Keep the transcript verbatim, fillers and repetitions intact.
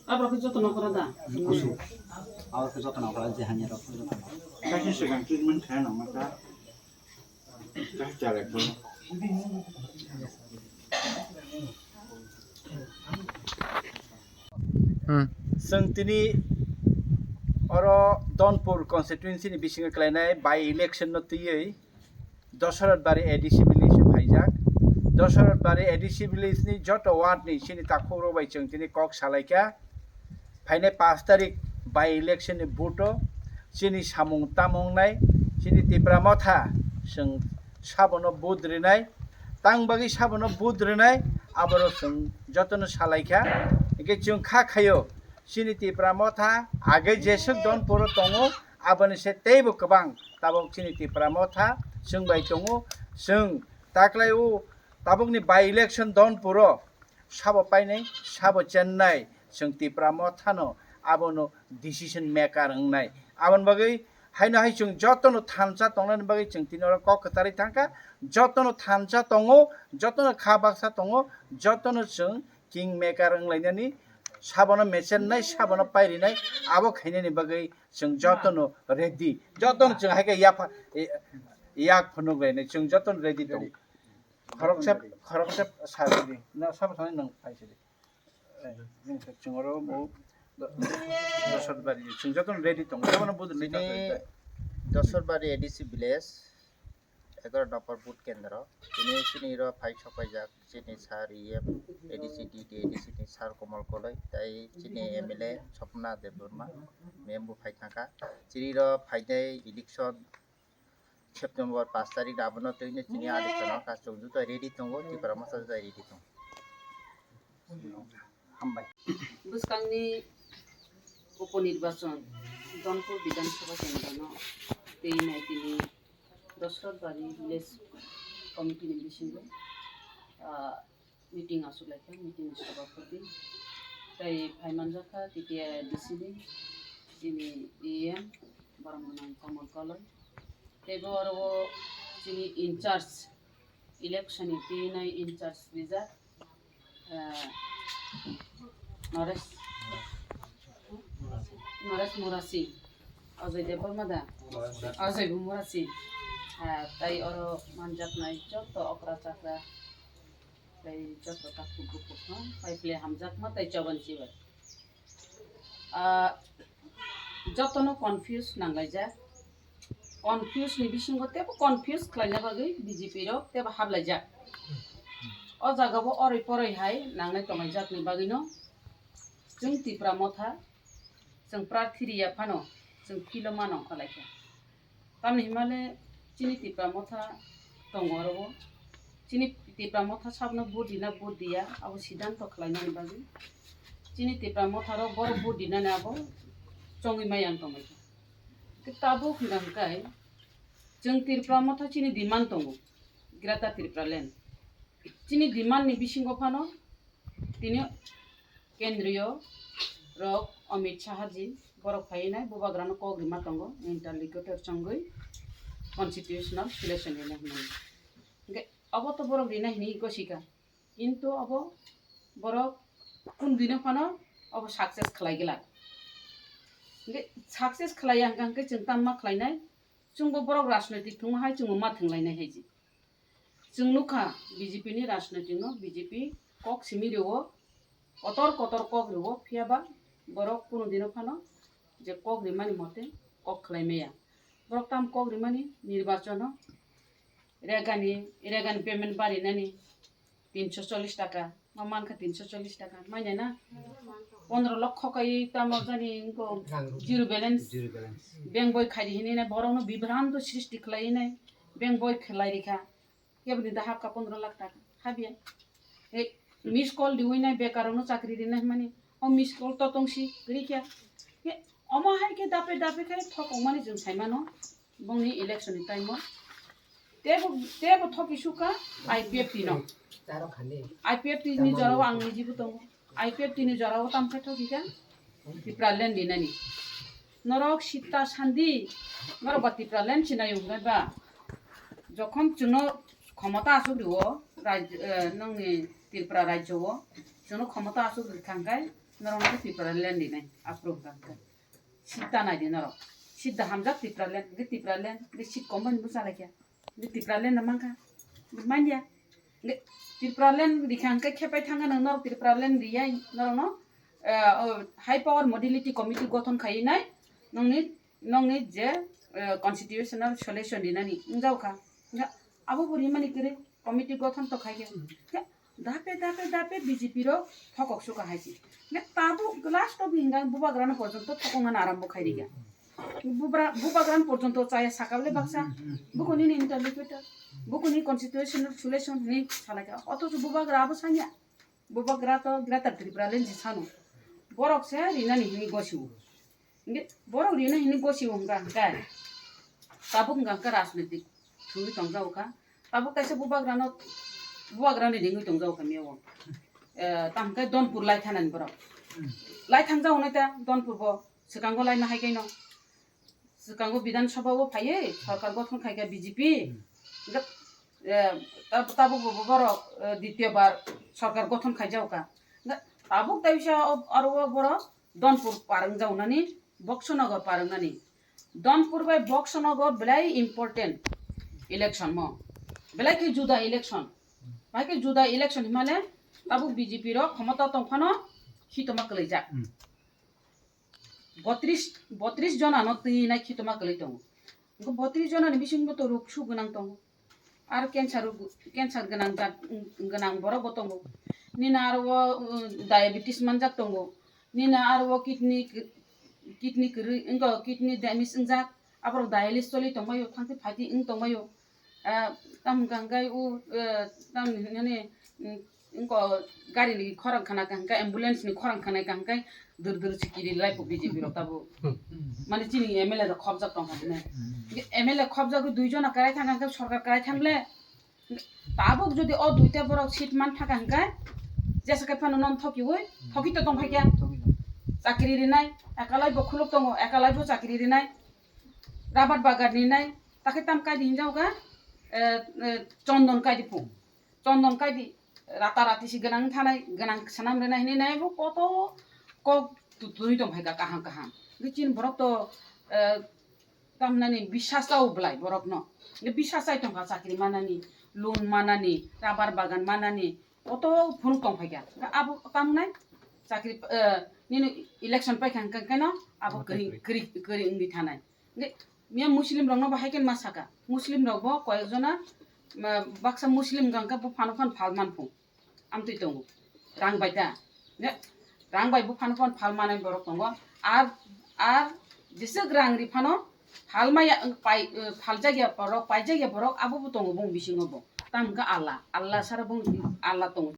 Aborok khe jotono kora da? Kusu. Aborok khe jotono kora, je hamya rok jotono. Kaisa swkang treatment khaina nangma kha. Kaisa chalai khe. Hmm. Chwng tini oro Donpur constituency ni bisingo khlainai by election no twiwi Doshoratbari A D C village o phaijak. Doshoratbari A D C village ni joto ward ni chini takhukrok bai chwng tini kok salaikha. Phainai pash tarik by election ni vote o chini samung tamung nai, chini Tipra Motha chwng sabono vote rinai, tang bagwi sabono vote rinai, aboro chwng jotono salaikha. Hwnkhe chwng kha khaio chini Tipra Motha age jeswk Donpuro tongo, aboni se teibo kwbang tabok chini Tipra Motha chwng bai tongo. Chwng taklai o tabukni by election Donpuro sabo painai, sabo chennai, chwng Tipra Mothano abono decision maker wngnai. Aboni bagwi haino hai chwng jotono thansa tongnani bagwi chwng tini oro kok kwcharwi thangkha. Jotono thansa tongo, jotono kha baksa tongo, jotono chwng king maker wnglainani, sabono mechennai, sabono pairinai, abo khainani bagwi chwng jotono ready. Jotono chwng hai khe yapha, yak phunuk lainai, chwng jotono ready tongo. Khoroksa, khoroksa sa sidi. Na sabo thani nang phai sidi. Eh, nini khe chwng oro bo do-, Doshorbari, chwng jotono ready tongo. Jotono budri ni Chini Doshorbari A D C village, egaroh number booth kendro. Tini chini oro phai sok paijak chini sir E M, A D C, D D, A D C ni sir Komol Koloi, tai chini M L A Swapna Debbarma, mem bo phai thangkha. Chini oro phainai election September pash tarik abono twi no chini adi kono ka chwng juto ready tongo, Tipra Motha juto ready tongo. Hambai. Bwskangni upo nirbachon Donpur Bidhan Sabha Kendrono twi nai tini Doshoratbari Village Committee ni bisingo, ah, meeting aswk laikha, meeting ni sabapati. Tai phai manjakha T T A D C ni chini E M, borok mwnang Komol Koloi. Tei bo oro o chini in charge, election ni twi nai in charge rijak, ah, Naresh, Naresh Murasi, Ajay Debbarma da? Ajay bo Murasi. Ah, tai oro manjaknai joto okra chakra, tai joto takhuk bukhuk no pai phle hamjakma tai choban chibai. Ah, jotono confuse nanglaijak. Confuse ni bisingo tebo confuse khlaina bagwi B J P rok tebo hablaijak. O jaga bo oroi poroi hai nangnai tongnai jakni bagwino chwng Tipra Motha, chwng prarthi riya phano chwng philo mano wngkha laikha. Tamni himale chini Tipra Motha tongo oro o. Chini Tipra Motha sabno vote dina vote diya abo siddhanto khlainani bagwi. Chini Tipra Motha rok borok vote dinani abo chongwi maya wng tonglaikha. Tei tabuk hwnka hwnkhe chwng Tipra Motha chini demand tongo, Greater Tipraland. Chini demand ni bisingo phano tini kendriyo rok Amit Shah ji borok phaiwi nai bubagrano kok rima tongo, interlocutor chongwi constitutional solution rina hwnwi. Hwnkhe obo to borok rina hwnwi gosika, kintu obo borok kunu dino phano obo success khlai glak. Hwnkhe success khlaiya hwnkha hwnkhe chwng tamo ma khlainai? Chwngbo borok rajnoitik thwngma hai chwngbo ma thwnglainai hai ji. Chwng nukha B J P ni rajnoitik no, B J P kok simi rio, kotor kotor kok rio, phiya ba borok kunu dino phano je kok rimani mote kok khlai maya. Borok tam kok rimani nirbachon o regani, regani payment barinani tinso chollish taka, ma mankha tinso chollish taka, manya na? Pondro lokho kai tamo jani wngko zero balance. Zero balance. Bank boi khaidi hinwi nai borokno bibranto srishti khlaiwi nai bank boi khlai rikha. Keboni da hapkha pondro lakh taka. Habya. He, miss call diwi nai bekarokno chakri rinai hwnmani. O miss call to tongsi rikya. He, omo hai khe dape dape khe thokongmani chwng saimano. Bongni election ni time o. Tebo, tebo thoki sukha I P F T no. I P F T ni jorao ang nijibo tongo. I P F T ni jorao tamkhe thokikha Tipraland dinani. Norok sita sandi, norok ba Tipraland sinai wngkha ba. Jokhon chwngno khomota asuk rio, raj-, eh, nongni Tripura rajyo o, Chwngno khomota aswk rwkha hwnkhe norokno Tipraland rinai, aphuru hwnkha hwnkhe. Seat ta nai di norok. Seat da hamjak Tipraland, hwnkhe Tipraland, hwnkhe seat kom bai bo chalai kha. Hwnkhe Tipraland no mankha. Manya. Hwnkhe Tipraland rikha hwnkhe khepai thangkha nang norok Tipraland riyai norokno, eh, oh, High Power Modality Committee gothon khaiwi nai nongni, nongni je, eh, constitutional solution rinani wngjago kha. Hwnkhe abo bo rimani kwrwi committee gothon to khai khe. Hwnkhe dape, dape, dape B J P rok thokok suka hai se. Hwnkhe tabuk last o hinga bubagrano porjonto thokongna arambo khai rikha. Bubra-, bubagrano porjonto chaya sakable baksa. Buko nini interlocutor, buko ni constitutional solution hinwi salaikha. Othocho bubagra abo sanya. Bubagra to Greater Tipraland se sano. Borok se rinani hinwi gosio. Hingke borok rina hini gosi wngkha hingke tabuk wngkha hingke rajnitik thwngwi tongjago kha. Tabuk kaisa bubagrano, bubagrani ringwi tongjago kha miyao. Eh, tamo khe Donpur lai thanani borok. Lai thangjago nai ta Donpur bo, swkango lai ma hai kaino. Swkango Bidhan Sabha o phaiwi sorkar gothon khai kha B J P. Hingke, eh, tab-, tabuk bo borok, eh, ditya bar sorkar gothon khaijago kha. Hingke tabuk taisa o, aro o borok Donpur par wngjago nani, Boksonogor par wngnani. Donpur bai Boksonogor belai important election mo. Belai khe juda election. Bai khe juda election himale tabuk B J P rok khomota tongphano khitoma kwlaijak. Hmm. Botris, botris jona no twi nai khitoma kwlai tongo. Hwnkhe botris jona ni bisingo to ruksu gwnang tongo. Aro cancer, cancer gwnang jat, gwnang borok bo tongo. Nini aro o, um, diabetes manjak tongo. Nini aro o kidney, kidney kwrwi, wngkha kidney damage wngjak. Aborok dialysis choli tongbaio, thangti phaiti wng tongbaio. Ah, tamo hwnkha hwnkhe o, eh, tamni hwnmani, um, wngkha gari ni khorang khna kha hwnkhe, ambulance ni khorang khna kha hwnkhe, dur dur sikiri lai po B J P rok tabuk. Mane chini M L A rok khopjak tong kha hwnwi. M L A khopjagwi dui jona kwrai thang kha hwnkhe sorkar kwrai thang le. Tabuk jodi o duita borok seat man thaka hwnkhe, jesa khe phano non thokiwi, thoki to tong phai kha. Chakri rinai, ekalai bo khuluk tongo, ekalai bo chakri rinai. Rabar bagan rinai, takhe tam kaidi hinjao kha, eh, eh, chondon kaidi phu. Chondon kaidi rata rati si gwnang thanai, gwnang swnam rinai hinwi nai bo koto kok tu-, twi tong phai kha kaham kaham. Hwnkhe chini borok to, eh, tamnani bisas chao belai borokno. Hwnkhe bisas chai tong kha chakri manani, loan manani, rabar bagan manani, koto phunuk tong phai kha. Hwnkhe abo tamnai chakri, eh, nini election pai kha hwnkhe keno abo kwrwi, kwrwi, kwrwi wngwi thanai. Hwnkhe miya Muslim rokno bo hai khe ma saka. Muslim rok bo koyek jona, ma, baksa Muslim hwnkha hwnkhe bo phano phan phal man phu. Amtwi tongo. Rang bai ta. Ne? Rang bai bo phano phan phal manai borok tongo. Ar, ar jeswk rang ri phano phal maya, pai, phal jakya borok, pai jakya borok abo bo tongo bong bisingo bo. Tam hwnkha Allah. Allah sara bong Allah tongo.